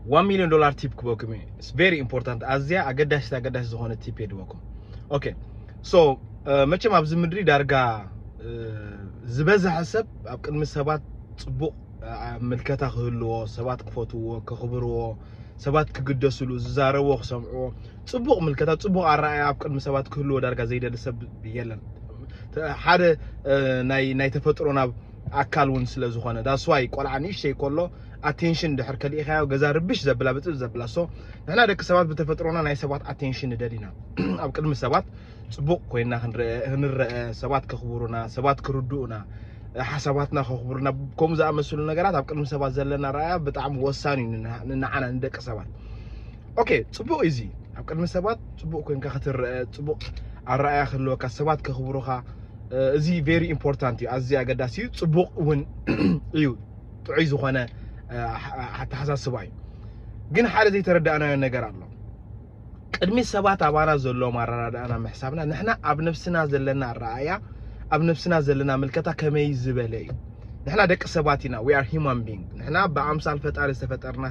One million dollar tip ክበኩም እዩ። It's very important። ኣዝያ ኣገዳሲት ኣገዳሲ ዝኾነ tip እየ ድበኩም። Okay, so መቸም ኣብዚ ምድሪ ዳርጋ ዝበዝሐ ሰብ ኣብ ቅድሚ ሰባት ፅቡቕ ምልከታ ክህልዎ፣ ሰባት ክፈትዎ፣ ከኽብርዎ፣ ሰባት ክግደስሉ፣ ዝዛረቦ ክሰምዕዎ፣ ፅቡቕ ምልከታ፣ ፅቡቕ ኣረኣያ ኣብ ቅድሚ ሰባት ክህልዎ ዳርጋ ዘይደሊ ሰብ የለን። ሓደ ናይ ተፈጥሮ ናብ ኣካል እውን ስለ ዝኾነ that's why ቆልዓ ንእሽተይ ከሎ attention ድሕር ከሊእኻዮ ገዛ ርብሽ ዘብላ ብጥብ ዘብላ። So ንሕና ደቂ ሰባት ብተፈጥሮና ናይ ሰባት attention ንደሊና ኣብ ቅድሚ ሰባት ፅቡቕ ኮይና ክንረአ፣ ሰባት ከኽብሩና፣ ሰባት ክርድኡና፣ ሓሳባትና ከኽብሩና፣ ከምኡ ዝኣመሰሉ ነገራት ኣብ ቅድሚ ሰባት ዘለና ኣረኣያ ብጣዕሚ ወሳኒ እዩ ንንዓና ንደቂ ሰባት። Okay፣ ፅቡቕ እዩ እዚ። ኣብ ቅድሚ ሰባት ፅቡቕ ኮይንካ ክትረአ፣ ፅቡቕ ኣረኣያ ክህልወካ፣ ሰባት ከኽብሩኻ፣ እዚ very important እዩ። ኣዝዩ ኣገዳሲ እዩ። ፅቡቕ እውን እዩ። ጥዑይ ዝኾነ ኣተሓሳስባ እዩ። ግን ሓደ ዘይተረዳእናዮ ነገር ኣሎ። ቅድሚ ሰባት ኣባና ዘለዎም ኣረዳድኣና ምሕሳብና ንሕና ኣብ ነብስና ዘለና ኣረኣያ፣ ኣብ ነብስና ዘለና ምልከታ ከመይ ዝበለ እዩ? ንሕና ደቂ ሰባት ኢና። We are human being። ንሕና ብኣምሳል ፈጣሪ ዝተፈጠርና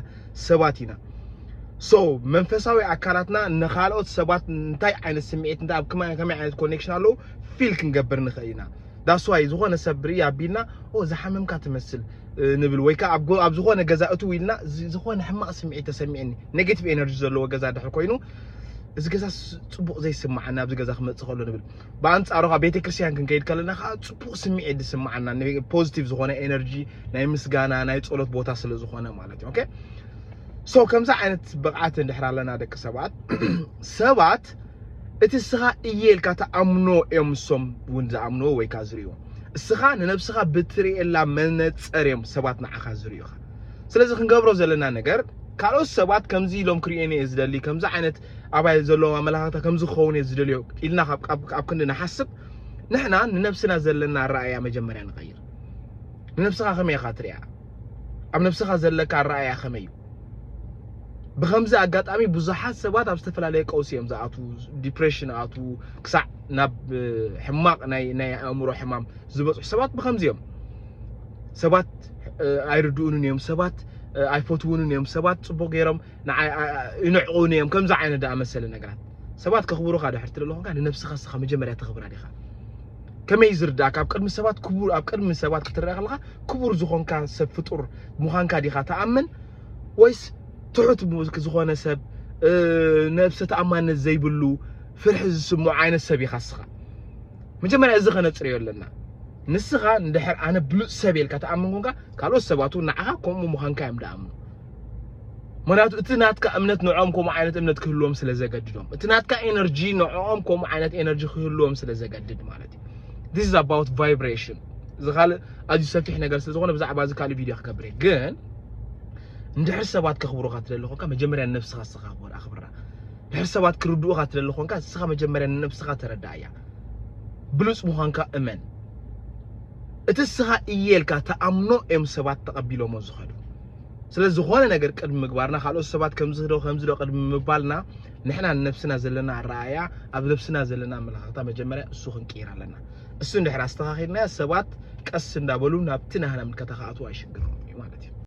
ሰባት ኢና። So መንፈሳዊ ኣካላትና ንኻልኦት ሰባት እንታይ ዓይነት ስምዒት እንታይ ኣብ ከመይ ዓይነት connection ኣለዉ feel ክንገብር ንኽእል ኢና። That's why ዝኾነ ሰብ ርኢ ኣቢልና ኦ ዝሓመምካ ትመስል ንብል ወይ ከዓ ኣብ ዝኾነ ገዛ እትው ኢልና ዝኾነ ሕማቕ ስምዒት ተሰሚዕኒ negative energy ዘለዎ ገዛ ድሕር ኮይኑ እዚ ገዛ ፅቡቕ ዘይስማዓና ኣብዚ ገዛ ክመፅእ ከሎ ንብል። ብኣንፃሩ ከዓ ቤተክርስትያን ክንከይድ ከለና ከዓ ፅቡቕ ስምዒት ዝስማዓና positive ዝኾነ energy ናይ ምስጋና ናይ ፀሎት ቦታ ስለ ዝኾነ ማለት እዩ። Okay፣ so ከምዚ ዓይነት ብቕዓት እንድሕር ኣለና ደቂ ሰባት ሰባት እቲ እስኻ እየ ኢልካ ትኣምኖ እዮም እሶም እውን ዝኣምንዎ ወይ ከዓ ዝርእዎ። እስኻ ንነብስኻ ብትርእየላ መነፀር እዮም ሰባት ንዓኻ ዝርእዩኻ። ስለዚ ክንገብሮ ዘለና ነገር ካልኦት ሰባት ከምዚ ኢሎም ክርእየኒ እየ ዝደሊ፣ ከምዚ ዓይነት ኣባይ ዘለዎም ኣመላኻኽታ ከምዚ ክኸውን እየ ዝደልዮ ኢልና ኣብ ክንዲ ንሓስብ ንሕና ንነብስና ዘለና ኣረኣያ መጀመርያ ንቐይር። ንነብስኻ ከመይ ኢኻ ትሪኣ? ኣብ ነብስኻ ዘለካ ኣረኣያ ከመይ እዩ? ብኸምዚ ኣጋጣሚ ብዙሓት ሰባት ኣብ ዝተፈላለየ ቀውሲ እዮም ዝኣትዉ፣ ዲፕሬሽን ኣትዉ ክሳዕ ናብ ሕማቕ ናይ ኣእምሮ ሕማም ዝበፅሑ ሰባት ብኸምዚ እዮም። ሰባት ኣይርድኡንን እዮም፣ ሰባት ኣይፈትውንን እዮም፣ ሰባት ፅቡቅ ገይሮም ንዓይ ይንዕቁኒ እዮም፣ ከምዚ ዓይነት ደኣ መሰለ ነገራት። ሰባት ከኽብሩኻ ድሕር ትደሊ ኾንካ ንነብስኻ እስኻ መጀመርያ ተኽብራ ዲኻ? ከመይ ዝርዳእካ ኣብ ቅድሚ ሰባት ክቡር ኣብ ቅድሚ ሰባት ክትረአ ከለኻ ክቡር ዝኾንካ ሰብ ፍጡር ምዃንካ ዲኻ ትኣምን ወይስ ትሑት ዝኾነ ሰብ፣ ነብሰ ተኣማንነት ዘይብሉ፣ ፍርሒ ዝስምዖ ዓይነት ሰብ ኢኻ እስኻ? መጀመርያ እዚ ከነጽርዮ ኣለና። ንስኻ እንድሕር ኣነ ብሉጽ ሰብ ኢልካ ትኣምን ኮንካ ካልኦት ሰባት እውን ንዓኻ ከምኡ ምዃንካ እዮም ድኣምኑ። ምክንያቱ እቲ ናትካ እምነት ንዕኦም ከምኡ ዓይነት እምነት ክህልዎም ስለ ዘገድዶም፣ እቲ ናትካ ኤነርጂ ንዕኦም ከምኡ ዓይነት ኤነርጂ ክህልዎም ስለ ዘገድድ ማለት እዩ። This is about vibration። እዚ ካልእ ኣዝዩ ሰፊሕ ነገር ስለ ዝኾነ ብዛዕባ እዚ ካልእ ቪድዮ ክገብር እየ። ግን እንድሕር ሰባት ከኽብሩኻ ትደሊ ኮንካ መጀመርያ ንነብስኻ እስኻ ኣኽብር ኣኽብራ። ድሕር ሰባት ክርድኡኻ ትደሊ ኮንካ እስኻ መጀመርያ ንነብስኻ ተረዳእያ። ብሉጽ ምዃንካ እመን። እቲ እስኻ እየ ኢልካ ተኣምኖ እዮም ሰባት ተቐቢሎሞ ዝኸዱ። ስለ ዝኾነ ነገር ቅድሚ ምግባርና ካልኦት ሰባት ከምዚ ዶ ከምዚ ዶ ቅድሚ ምባልና ንሕና ንነብስና ዘለና ኣረኣያ ኣብ ነብስና ዘለና ኣመለኻኽታ መጀመርያ እሱ ክንቅይር ኣለና። እሱ እንድሕር ኣስተኻኺልናዮ ሰባት ቀስ እንዳበሉ ናብቲ ናህና ምልከታ ክኣትዉ ኣይሽግሮም።